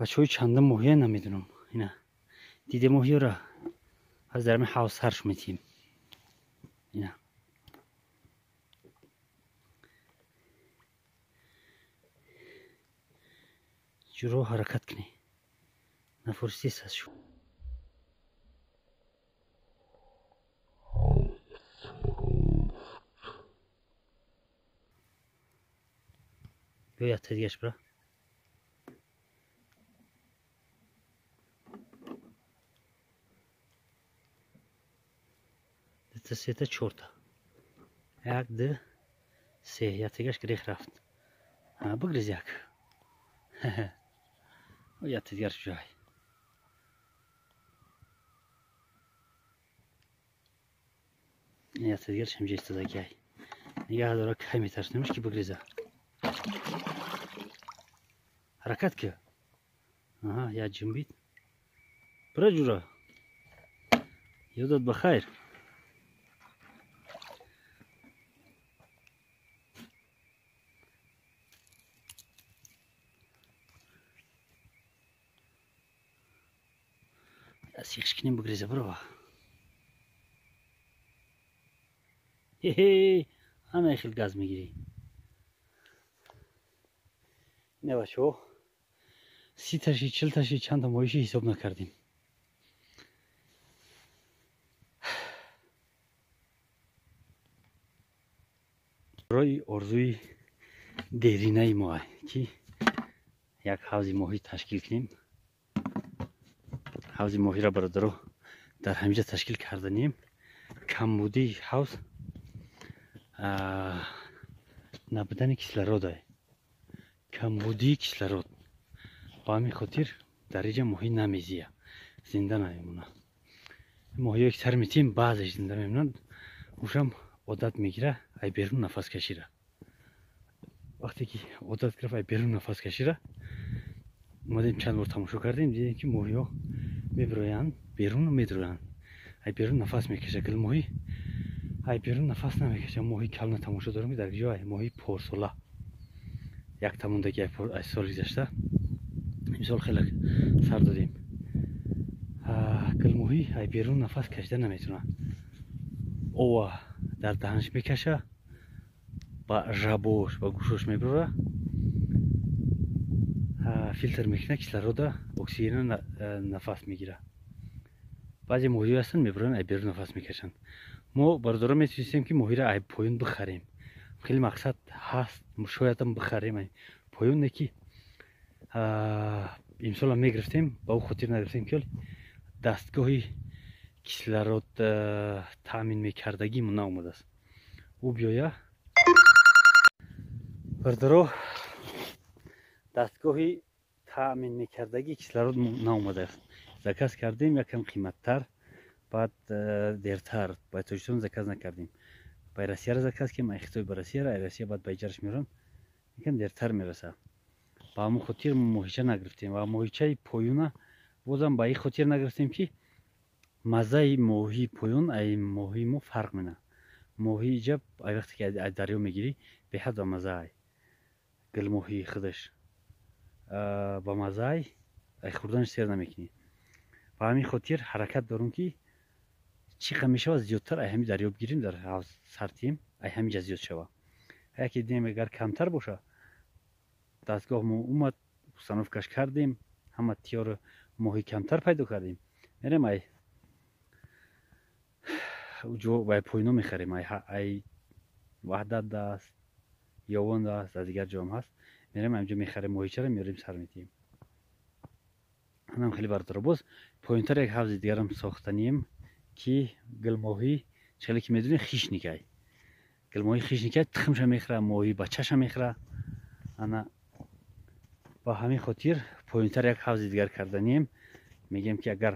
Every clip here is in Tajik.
Бачаҳои чандум моҳия намедонам. Ина диде моҳиёра аз дар ҳамин ҳавз сарш метиҳем. Ина ҷуро ҳаракат кунӣ. Нафурсист аз шу. Биё якта дигаш бира. Дута, сета, чорта. Як, ду, се. Яктагаш гирех рафт. Бигриз як. Якта дигарш ҷой. Якта дигарш ҳамҷа истодагиай. Нигаҳ дора, кай метарсонемаш ки бигриза. Ҳаракат ки. Аҳа, як ҷунбид. Бира ҷура. Ёдат ба хайр. Сихш кунем бигреза бирова. Хе-хе, ана хел газ мегирӣ. Ина бачаҳо, 30 таши, 40 таши, чанда моҳиши ҳисоб накардем. Рои орзуи деринаи мо ки як ҳавзи моҳӣ ташкил кунем. Ҳавзи моҳиро, бародаро, дар ҳаминҷа ташкил карданем. Камбудии ҳавз набудани кислорода, камбудии кислород. Ба ҳамин хотир дар инҷа моҳӣ намезия, зинда намемонад. Моҳиё ки сар метиҳем, баъзеш зинда мемонад, ушам одат мегира ай берун нафас кашира. Вақте ки одат гирифт ай берун нафас кашира, омадем, чанд бор тамошо кардем, дидем, ки моҳиҳо мебироянд беруну медроянд, ай берун нафас мекаша. Гулмоҳӣ ай берун нафас намекаша. Моҳи калона тамошо дорем, ки дар ҷо моҳи порсола якта мондаги аз соли гузашта. Имсол хеле сар додем. Гулмоҳӣ ай берун нафас кашида наметавонад, ова дар даҳанш мекаша, ба жабош, ба гӯшош мебирора, филтр мекунад кислорода, оксигена, нафас мегирад. Баъзе моҳиҳо ҳастанд, мебироянд, ай берун нафас мекашанд. Мо, бародаро, метавонистем, ки моҳиро ай поён бихарем. Хеле мақсад ҳаст, шоядам бихарем ай поён, не ки имсолам мегирифтем, ба ӯ хотир нагирифтем, ки дастгоҳи кислород таъмин мекардагимо наомадааст. Ӯ биёя, бародаро, дастгоҳи таъмин мекардагии кислород наомадааст. Заказ кардем, якам қиматтар, баъд дертар. Ба Тоҷикистон заказ накардем, ба Россияро заказ кардем, ай Хитой ба Россияро, ай Россия баъд ба иҷараш меоранд, якам дертар мерасад. Ба ҳамон хотир моҳича нагирифтем ва моҳичаи поёна бозам ба ин хотир нагирифтем, ки маззаи моҳии поён ай моҳии мо фарқ менад. Моҳии иҷа ай вақте ки аз дарё мегирӣ, беҳад ба маззаай. Гулмоҳии худаш ба маззаай, ай хӯрданаш сер намекунӣ. Ба ҳамин хотир ҳаракат дорем, ки чӣ қадр мешавад зиёдтар ай ҳамин дарё бигирем, дар ҳавз сартиҳем, ай ҳаминҷа зиёд шава. Яке дидем, агар камтар боша, дастгоҳ мо омад, установкаш кардем, ҳама тиёро, моҳи камтар пайдо кардем, мерем ай ҷо ай поино мехарем. Ай Ваҳдат аст, Ёвон аст, аз дигар ҷоам ҳаст, мерем ҳаминҷо мехарем моҳичаро, меорем, сар метиҳем. Анам хеле, бародаро, боз поёнтар як ҳавзи дигарам сохтанием, ки гулмоҳӣ, хеле ки медонед, хищникай. Гулмоҳӣ хищникай, тухмша мехӯра, моҳи бачаша мехӯра. Ана ба ҳамин хотир поёнтар як ҳавзи дигар карданием. Мегӯем, ки агар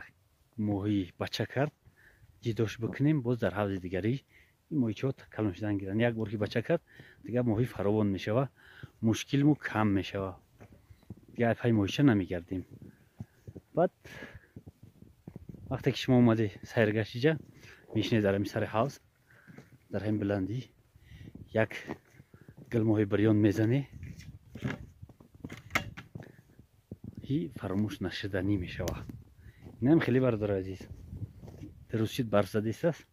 моҳӣ бача кард, ҷидош бикунем, боз дар ҳавзи дигарӣ ин моҳичаҳо калон шудан гиранд. Як бор ки бача кард, дигар моҳӣ фаровон мешава, мушкилму кам мешава, дигар пай моҳича намегардем. Баъд вақте ки шумо омаде сайргашт, иҷа мешинед, дар ҳамин сари ҳавз, дар ҳамин баландӣ як гулмоҳи бирён мезанӣ. ки фаромӯш нашуданӣ мешавад. Инам хеле бародари азиз, дуруст шид, барф задистааст.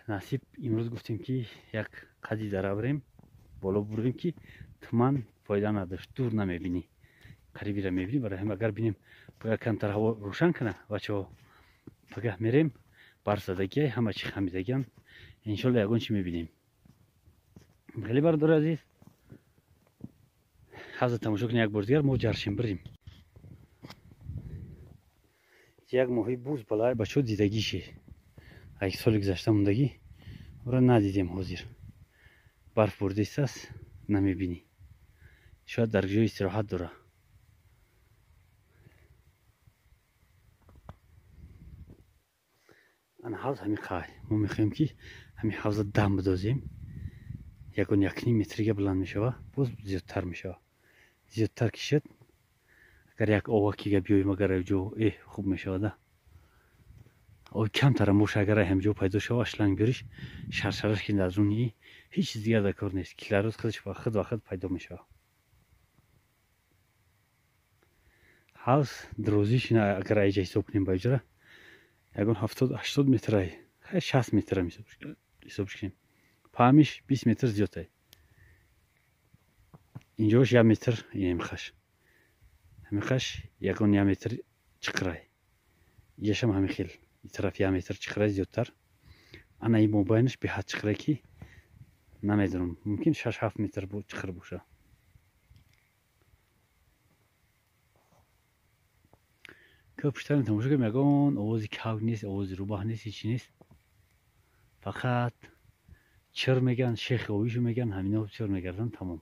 Насиб имрӯз гуфтем ки як қади дара бирем, боло бурем, ки туман фоида надошт, дур намебинӣ, қарибира мебинӣ. Барои ҳам агар бинем бояд камтар ҳаво рӯшан кана, бачаҳо, пагаҳ мерем, барф задагиай, ҳама чи хамидагиан, иншолло ягон чи мебинем. Хеле бародари азиз, ҳавза тамошо кунем як бор дигар, мо ҷаршем бирем. Як моҳи буз балай бачаҳо дидагише, як соли гузашта мондагӣ, ора надидем. Ҳозир барф бурдистааст, намебинӣ, шояд дар ҷои истироҳат дора. Ана ҳавз ҳами қай, мо мехоҳем ки ҳами ҳавза дам бидозем, ягон 1,5 метрига баланд мешава, боз зиёдтар мешава. Зиёдтар кишад, агар як овакига биёем, агар ҷо хуб мешавада. Об камтарам боша, агар ҳамҷо пайдо шава, шланг бириш, шаршараш ки дар руни ҳеҷ чиз дигар дар кор нест, кислород худаш худ ва худ пайдо мешава. Ҳавз дарозиш агар айҷа ҳисоб кунем ба иҷора ягон 70-80 метрай, 60 метрам ҳисоб кунем, паҳмиш 20 метр зиёдтай. Инҷош 1 метр, инамихаш ҳамихаш ягон 1 метр чиқирай, иҷашам ҳамин хел, ин тараф 1 метр чиқирай зиёдтар. Ана ин мобайнаш беҳад чиқирай ки намедонам, мумкин 6-7 метр чиқир боша. Ка пуштарам тамошо кунем, ягон овози кавк нест, овози рӯбаҳ нест, ҳечи нест, фақат чир меган, шехи овишу меган, ҳамино чир мегарданд, тамом.